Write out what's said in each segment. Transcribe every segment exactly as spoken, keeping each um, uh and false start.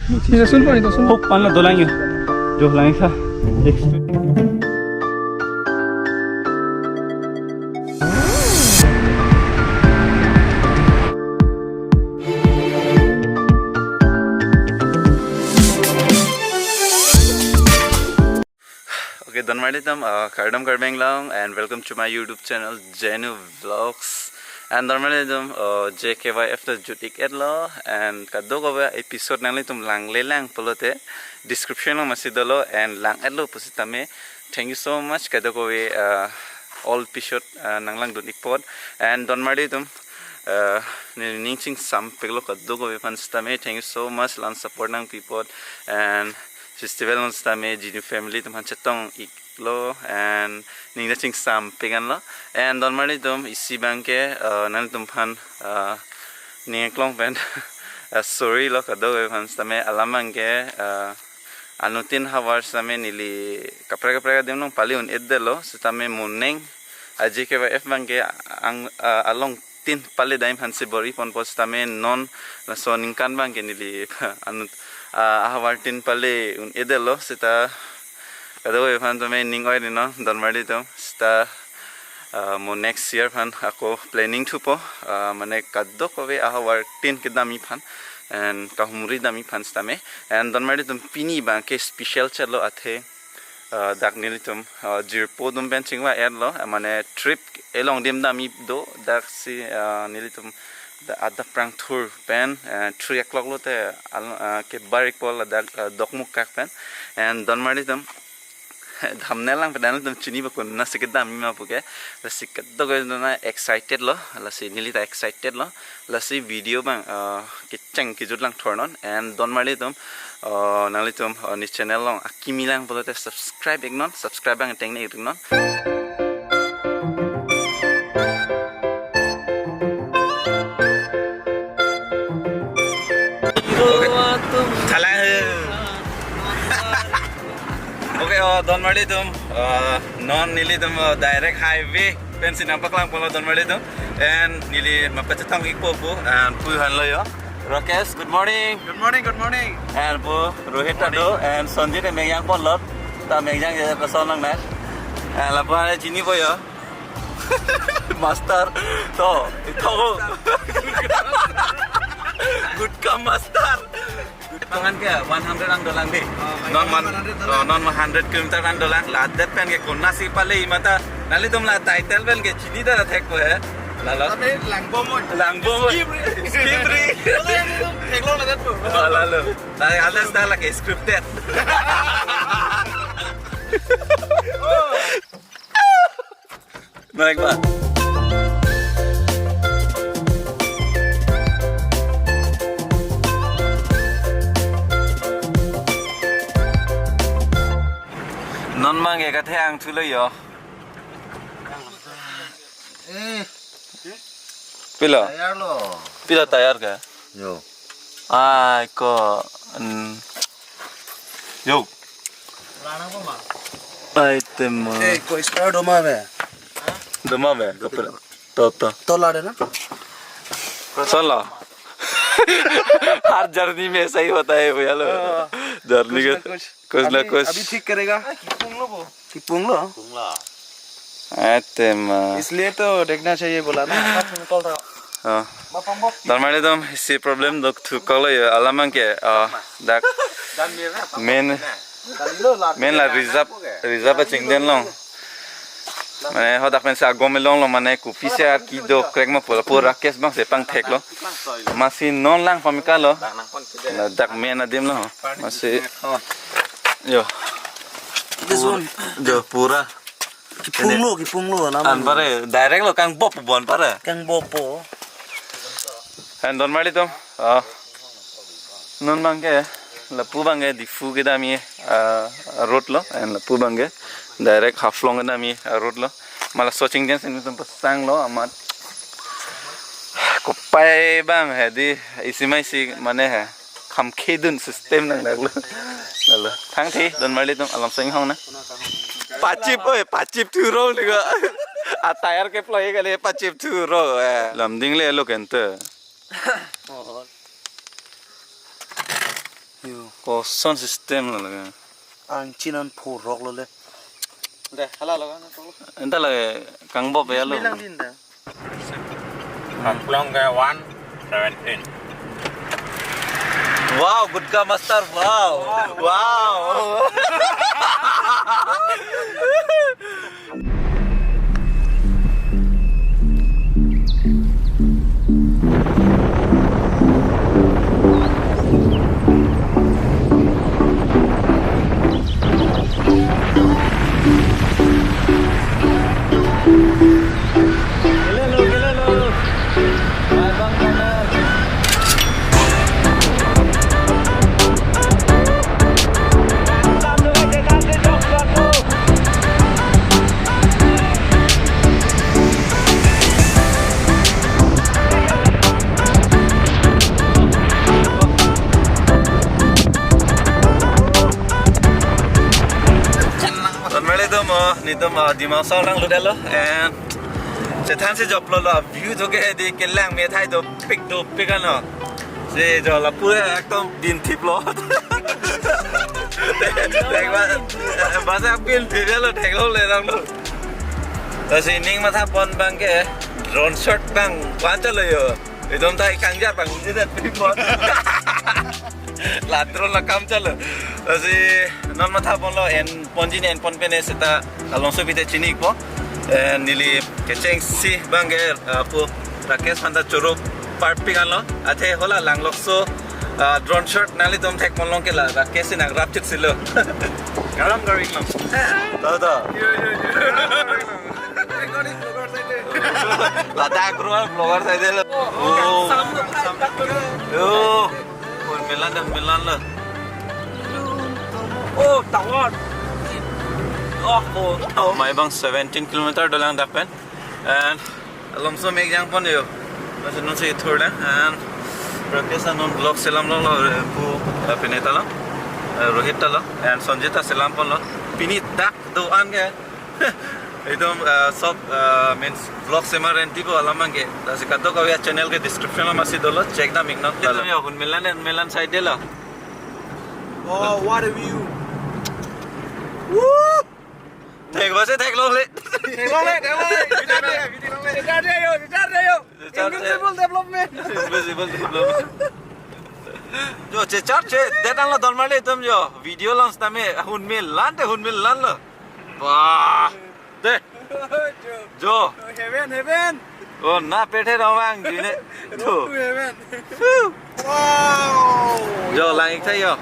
Nito sun po, nito sun. Hok pan lo dolang yo. Jo lang sa. Okay, don marli atum, uh, kardom Karbi Anglong, and welcome to my YouTube channel, Jenu Vlogs. And don marli atum, uh, J K Y F ta jut ik-et lo, and kadokave episode nanglitum langle lang pulote description along masi dolo, and lang-et lo pusitame. Thank you so much, kadokave, uh, all episode, uh, nanglang dun ik apot. And don marli atum, uh, ne ning chingsam pik lo kadokave aphan sitame. Thank you so much, la-an support nangpi apot. And festival along sitame Jinu family atum aphan chetong ik lo, and ning ta chingsam pik an lo. And don marli atum, isi abang ke, uh, nanglitum aphan, uh, ning eklong pen, uh, sorry lo kadokave aphan sitame, alam abang ke, uh, anuttin havar sitame neli kaprek kaprek adim along pale un-edetlo, sitame moning a J K Y F abang ke ang, uh, along tin pale dam aphan si bor-i ponpo sitame non laso aningkan abang ke neli anut, ah, ahavar tin pale un-edetlo, seta kadokave aphan tame ning oi rinon don marli atum, seta, ah, mo next year aphan ako planning thupo, ah, mane kadokave ahavar tin kedamji aphan and kahumri damji aphan sitame. And don marli atum, pini abang ke special chalo athe, ah, dak nelitum, ah, jirpo atum pen chingvai-et lo, ah, mane trip along adim damji do, dak si, ah, nelitum da-, adap prang thur pen, ah, three o'clock lote al-, ah, kebar ikpo ladak, ah, Dokmoka pen. And don marli atum, thumbnail along pen nanglitum chini ba konatsi kedamji ma puke, lasi kadokave atum excited lo, lasi neli ta excited lo, lasi video abang, ah, kecheng kejut lang thornon. And don marli atum, uh, nanglitum, uh, ne channel along akimi lang pulote subscribe iknon, subscribe abang tengne iknon. Okay. Thalang he. Okay, uh, don marli atum, uh, non nelitum, uh, direct highway pensi nangpaklang ponlo don marli atum. And neli mapachetong ikpo pu, and pu aphan lo yo. Rakesh, good morning. Good morning, good morning. And pu Rohit ta do, and Sanjit ne mengjang ponlo. Ta mengjang je koson lang na. And lapu aphan chinipo yo. Master. To, ito ko. Gutka master. Pangan ke one hundred an dolang dei. Oh, non one, one hundred dolang. Oh, non one hundred kilometer an dolang. Ladet pen ke konatsi pale mata. Nanglitum la title pen ke chini ta thekpo he. Lalo. Tapi langbom mo. Langbom mo. Skip ri. Skip ri. Lalo, lalo, lalo. Oh, lalo. Tadi ada style lagi scripted. Oh. Naik, Pak. Non abang ke kathang thulo yo. Eh. Pilo? Tayar lo. Pilo tayar ke? Yo. Ai ko. Mm. Yo. Ai tema. Eh, ko expired doma ave. Doma ave. Kapil. To to. To la de na. Solo. हर जर्नी में ऐसा ही होता है भैया लोग। हाँ। जर्नी कुछ के ना कुछ। कुछ ना अभी, कुछ। अभी ठीक करेगा। Kipung lo. Kipung lo. Atema. इसलिए तो देखना चाहिए बोला ना। हाँ। Don marli atum, isi problem dok thu kolo yo alam abang ke, ah, dak main, main la reserve, reserve achingden along. Mane hadak pensi agom along lo, mane kopisi ar kedo krek ma pu lapu Rakesh abang si pangthek lo. Masi non lang pamika lo. Ladak main adim lo. Masi. Yo. This one. Jo pura. Kipung lo, kipung lo, nama. An pare, direct lo kangbop bon pare. Kangbop po. And don marli atum, ah, non abang ke, lapu abang ke Diphu kedamji, ah, road lo, and lapu abang ke direct Haflong kedamji, ah, road lo. Mala so chingden si nelitum pasang lo, amat. Kopai abang he dei, isi ma isi mane he. Kham khedun system nang dak lo. Lalo. Thangthe, don marli atum alam seng hong na. Pachip, oi, pachip thuro ni ko. A tayar ke ploi kali pachip thuro, eh. Lamding le lo kente. Oh. Yo. Poson system lo lage. Angchinan phurok lo le. Deh, hala lo kan. Enta lage kangbo pe alo. Bilang din da. Haflong ke one seventeen. Wow, Gutka Master, wow. Wow. Don marli atum, oh, nelitum, ah, Dima Hasao nanglut-etlo, and chethan si joklo lo, view to ke di kelang methai dopik dopik ano. Si jo lapu ekdom binthip lo. Thek ba, basa binthip lo, thek lo le rang lo. Lasi ning matha pon abang ke drone shot abang kwan chalo yo. Itum ta ikangjar abang, isi dat pipon. La drone la kam chalo. Lasi non matha ponlo, en ponji ne en ponpe ne seta alongso bite chinipo. Eh, neli kechengsi abang ke, eh, pu Rakesh aphan ta choro parpik anlo. Athe hala langlokso, eh, drone shot nanglitum thek ponlong ke la Rakesh si nangrap chit si lo. Garam garing lo. Tau tau. Yo, yo, yo. Recording vlogger side de. Ladak rural vlogger side de lo. Oh. Sam lo, sam lo. Yo. Hunmilan, hunmilan lo. Oh, tower. Oh, oh, oh. Maibang seventeen kilometer dolang dak pen. And alongso mek jang pon yo. Masih nungsi thur le. And Rakesh anon vlog selam lo lo pu, eh, pini ta lo. Eh, Rohit ta lo. And Sanjit ta selam ponlo. Pini dak do-an ke. Itum, eh, sob, eh, means vlog sema renti po alam abang ke. Lasi kadokave a-channel ke description lo masih dolo, check dam iknon. Itum ya, hunmilan, hunmilan side de lo. Oh, what a view. Woo! Thek ba si theklongle. Theklongle, theklongle. Vichar de, vichar de. Vichar de yo, vichar de yo. Vichar de. Invisible development. Invisible development. Jo, chechar che, det anlo don marli atum jo. Video launch tame, hunmilan te hunmilan lo. Wah. De. Jo. Jo. Heaven, heaven. Oh, na pethe dong bang, jine. Road to heaven. Phew. Wow. Jo, lang ik tha yo.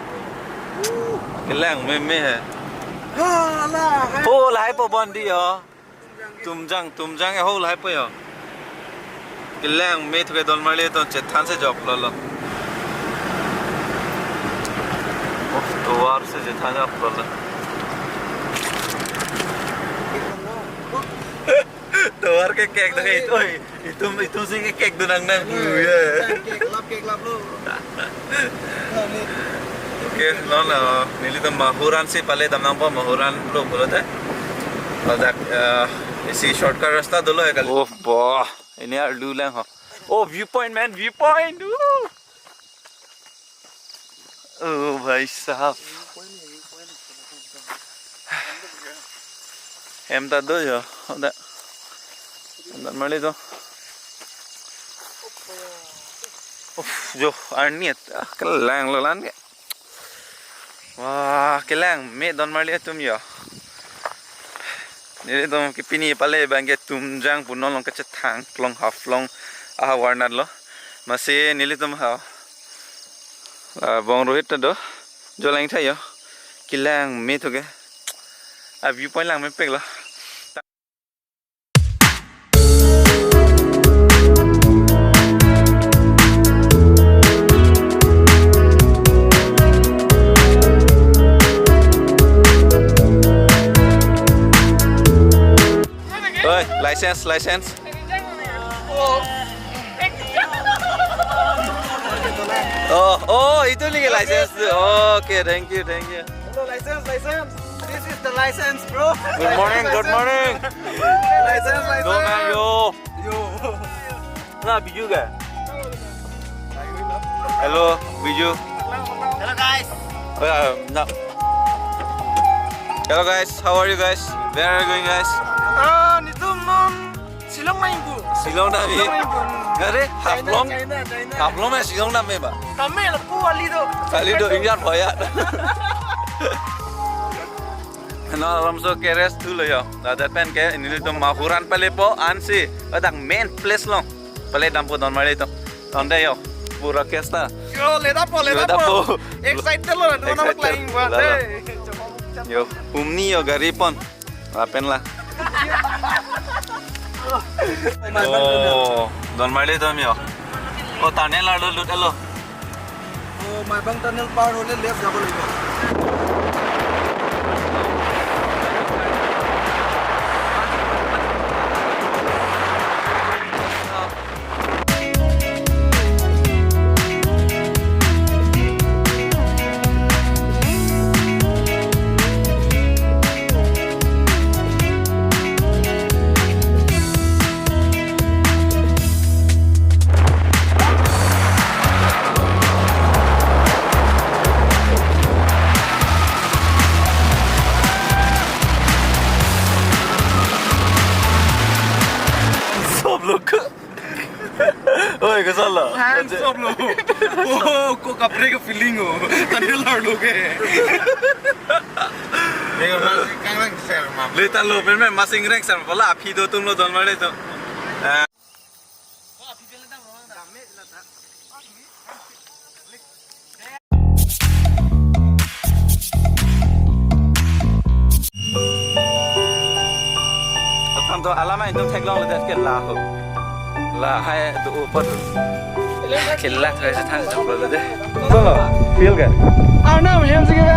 Kelang meme he. Ha, la, hai. Po lahai po bondi yo. Tumjang, Tumjang ho lahai po yo. Kelang me thu ke don marli atum chethan si joklo lo. Oh, tovar si chethan joklo lo. Tovar ke kek dak ke, oi, itum, itum si ke kek dunang nang. Hello. Ui, ya. Kek lap, kek lap lo. Okay, non, uh, nelitum Mahuran si pale dam nangpo, Mahuran lo pulote. Ladak, uh, isi shortcut rasta dolo ya kali. Oh, bah. Ini arlu lang ho. Oh, viewpoint, man, viewpoint. Woo. Oh, bhai sahab. Hem ta do jo. Ada. Ada mali do. Uf, jo, arni et. Ah, kelang lo lan ke. Wah, kelang me don marli atum yo. Nelitum ke pini pale bang ke Tumjang pu non along kachethang klong Haflong aha warnat lo. Masi nelitum ha. La bong Rohit ta do. Jo lang tha yo. Kelang me thu ke. A viewpoint lang mepik lo. Oi, license, license. Oh, oh, itu lagi license. Okay, thank you, thank you. Hello, license, license. This is the license, bro. Good morning, good morning. License, license. Yo, yo. Yo. Na, Biju ka? Hello, Biju. Hello, guys. Um, no. Hello guys, how are you guys? Where are you going guys? Ah, nelitum non Shillong nangji pu. Shillong nangji. Shillong nangji pu. Are, China, Haflong? China, China. Haflong me Shillong nangji ma? Tame lapu kali do. Kali do, ingjar boya. Non alam so keres tu lo yo. Ladak pen ke nelitum mahuran pale po ansi. Ladak main place along. Pale dampo Donmarli atum. Tonte yo. Pura kesta. Yo, le dampo, le dampo. Le dampo. Excited lo, nang excited. Flying buat. Lalo. Hey. Yo, humni yo gari pon. Lapen la. Oh, Donmarli atum yo. Oh, tunnel arlo lut-etlo. Oh, Maibang tunnel par hole left jabo lagibo. Sob lok. Oi, kasala. Hands up lo. Oh, ko kaprek feeling o. Tunnel arlo ke. Dega mas kangreng ser ma. Leta lo, pen pen mas ingreng ser. Pala aphi do atum lo Donmarli atum. Eh. Aphrang to alam nelitum theklong le det ke la ho. La hai do upor. Ke la thai se than jok lo de. Feel ke? Arnam hem si ke.